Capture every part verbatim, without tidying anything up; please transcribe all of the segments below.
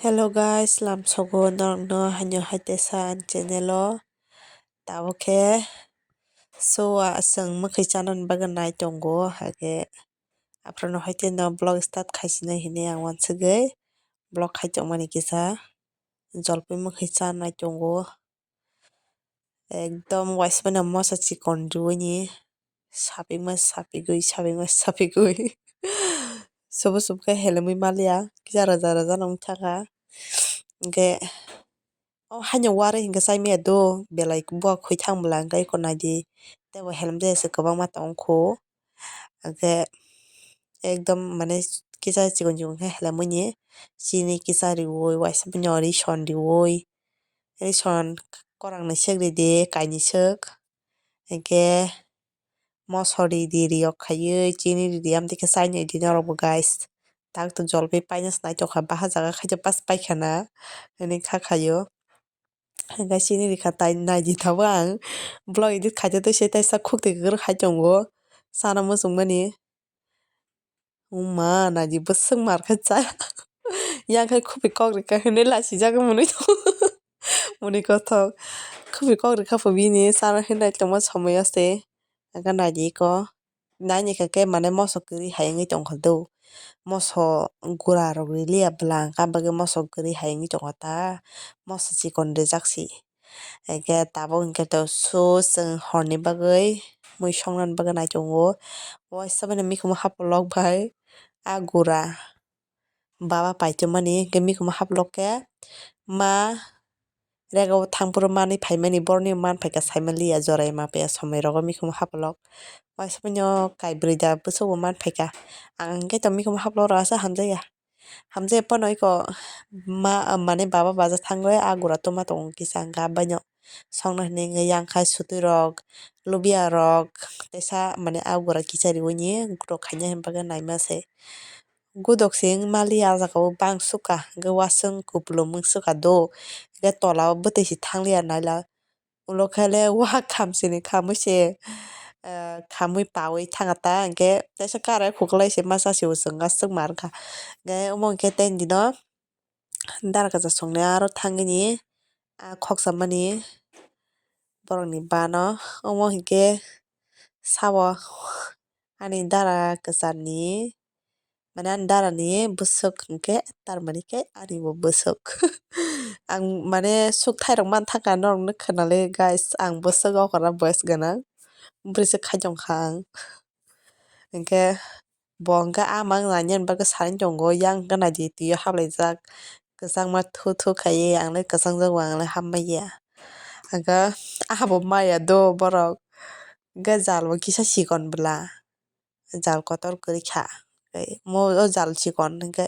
Hello guys, lamsogo norokno haino hai teisa ani channel o. Tabuk khe so, ah, chwng mwkhwi chanani bagwi nai tongo, hakhe aphuru no hai tei no vlog start khaisinai hinwi ang uansugwi vlog khai tongmani kisa jolpui mwkhwi chanai tongo. Ekdom waisa bai no moso chikon riwi ni sapikma sapigwi sapikma sapigwi subu subu khe helemwi maliya kisa raja raja no wng thaka. Hwnkhe o haino uarwi hinkhe chai maya do belai bo khwi thang bwla hwnkhe eko naidi tei bo helemjaya se kwbangma tongkho. Hwnkhe ekdom mane kisa chikon chikon khe helemwi ni chini kisa riwi waisa bai no rison riwi. Rison korang naisik ridi, kainwi swk. Hwnkhe moso ridi, riyok khaiwi chini ridi, amtwi khe chainai di norokbo guys. Tak to jolpui paina se naitokha, baha jaga khaito pas paikha na hinwi kha khaio. Hwnkhe chini rikha tai naidi tabuk ang vlog edit khaito twi se taisa khukti kwrwk hai tongo, chana muchungmani. Uma naidi bwswk mar khe cha. Yang khai khupui kok rikha hinwi lachijak mwnwi tongo. Mwnwi kothok. Khupui kok rikha pho bini chana hinwi tongma somoi o se. Hwnkhe naidi eko. Naini khe mane moso kwrwi hai wngwi tongkha do. Moso gura rok riliya bwla hwnkha bagwi moso kwrwi hai wngwi tongkha ta. Moso chikon rijak si. Hwnkhe tabuk hwnkhe to so chwng horni bagwi mui songnani bagwi nai tongo. Waisa bai no mikhumu hapolok bai a gura baba paitwmani hwnkhe mikhumu hapolok khe ma rega o thangphuru manwi phaimani borokni man phaikha saimaliya jorai mapaiya somoi rogo mikhumu hapolok. Waisa bai no kai bwrwi da bwswk bo man phaikha. Ang hwnkhe to mikhumu hapolok rw aswk hamjakya. Hamjai phano eko ma, mane baba baja thangwi a gura tongma tongo kisa hwnkha, abaino songna hinwi wngwi yang khai sutwi rok, lubia rok, teisa mane a gura kisa riwi ni gudok khaina hinwi bagwi naima se. Gudok se wng maliya, a jaga o bang sukha, hwnkhe waswng kupulung wng sukha do, hwnkhe tola o bwtwi se thangliya naila. Ulo khe le wahak khamsini khamwi se, ah, khamwi pawi thanga ta, hwnkhe teisa karai khuklai se masa se o chwng aswk mar kha. Hwnkhe omo hwnkhe tei dino dara kwchak songni aro thangwi ni a khoksa mani borokni bano. Omo hwnkhe sabo ani dara kwcharni. Mane ani dara ni bwswk hwnkhe, tar mani khe ani bo bwswk. Ang mane suk thairok man thangkha norok nw khwnale guys, ang bwswk okra boyes gwnang, bwrwi se khai tongkha ang. Hwnkhe bo hwnkhe ama wng nai nini bagwi sai tongo, yang hwnkhe naidi twi o haplaijak, kwchangma thu thu khaiwi ang le kwchangjago, ang le hammaiya. Hwnkhe aha bo maya do borok, hwnkhe jal bo kisa chikon bwla. Jal kotor kwrwi kha. Mo o jal chikon hwnkhe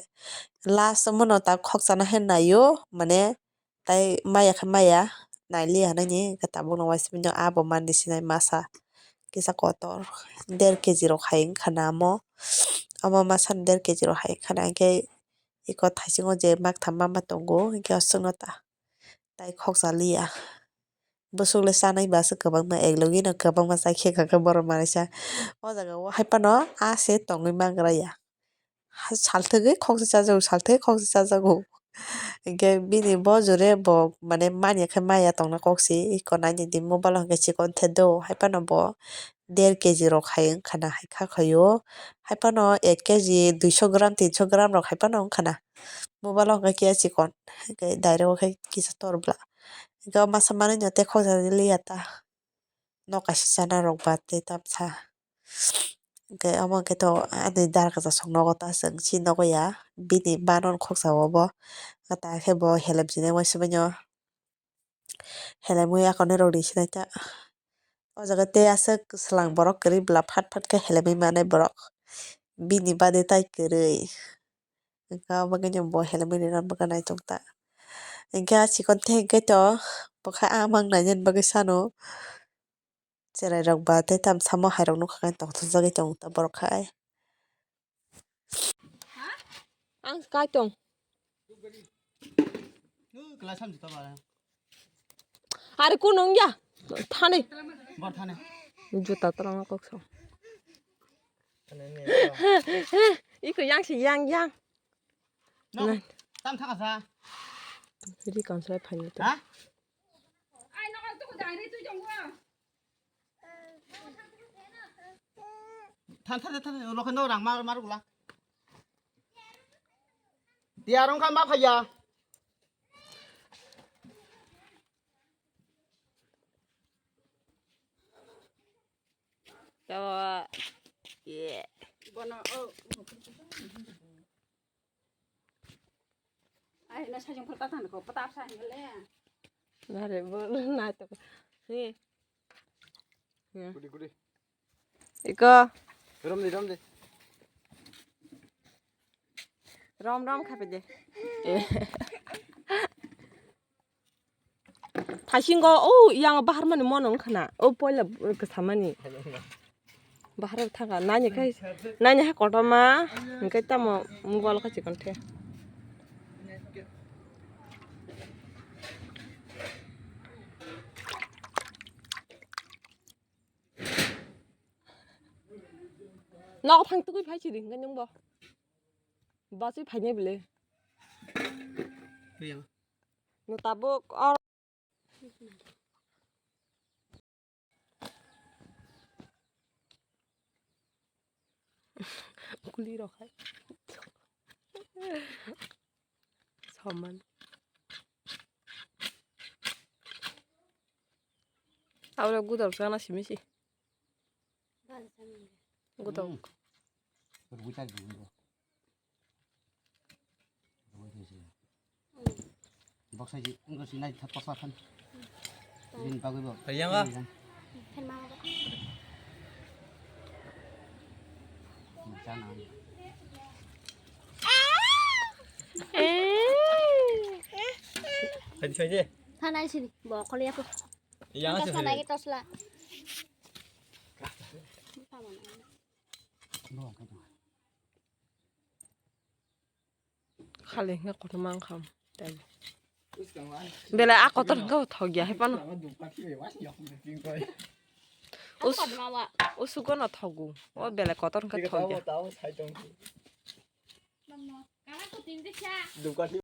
last o mono ta khokchana khe naio, mane tai maya khe maya nailiya hinwi hwnkhe tabuk no waisa manya abo mani sinai masa kisa kotor der kg rok hai wngkha na omo. Omo masa der kg rok hai wngkha na hwnkhe eko thaisingo je maktham ma ma tongo hwnkhe aswkno ta tai khokcha liya. Bwswk le chanai ba aswk kwbangma, ek logi no kwbangma chai khe kha khe borok manwi sa. O jaga o hai phano a se tongwi mangra ya. Sal thwgwi khoksa chajago, sal thwgwi khoksa chajago. Hwnkhe bini bo jore bo mane manya khe maya tongna kok se, eko naidi mobile o hwnkhe chikon the do, hai phano bo der kg rok hai wngkha na, hai kha khaio. Hai phano ek kg duiso gram, tinso gram rok hai phano wngkha na. Mobile o hwnkhe kiya chikon, hwnkhe direct o khe kisa tor bwla. Hwnkhe o masa manwi no tei khoksa liya ta. Nok kaisa chana rok ba tei tamsa. Hwnkhe omo hwnkhe to ani dara kwchak song nogo ta chwng si nogo ya. Bini bana no khoksa o bo. Ta khe bo helem sinai uaisa manya. Helemwi akonwi rw ri sinai ta. O jaga tei aswk swlang borok kwrwi bwla phat phat khe helemwi manai borok. Bini bade tai kwrwi. Wngkha obo khe bo helemwi rwna bagwi naithok ta. Hwnkhe a chikon the hwnkhe to bwkha a mang nainani bagwi sano. Cherai rok ba tei tam samo hai rok nukha khe tongthokjagwi tongo ta borok khai. Ang kai tong. Are kun ongya. Thani. Bor thani. Juta tolong kok so. Iko yang si yang yang. No. Nai. Tam thang sa. Ri kan sai phaini to. Ha? Than than than, lo khen rang mar mar gula. Dia rong kha ma phaya. Tawa. Yeah. Bono, oh. Ai, na sajung phar ta than ko, pata sa ni le. Nare, bo, na to. Ni. Ya. Gudi, gudi. Iko. Rom di, rom di. Rom, rom khape de. Eh. Thaisingo, o, yang bahar mani mono wngkha na. O, poila, o, kwsamani. Bahar thangkha, nani khai, nani hai kotorma, hingke tamo mobile kha chikon the. Nok thang tugui phai chiri hingke nungbo. Basui phainai bile. Nw tabuk or. Kuli rok hai. Soman. Abro gudal sana simi si. Gudal. Boksa ji wngkha si nai thak kosa khan. Bini bagwi bo. Yang ah. Chana. Haji haji. Thanai sini bo khole yapo. Yang ah. Tosla lagi tosla. Khali hwnkhe kotorma wngkha. Belai a kotor hwnkhe bo thok ya hai phano. Us-, usugo no thogo. O belai kotor hwnkhe thok ya.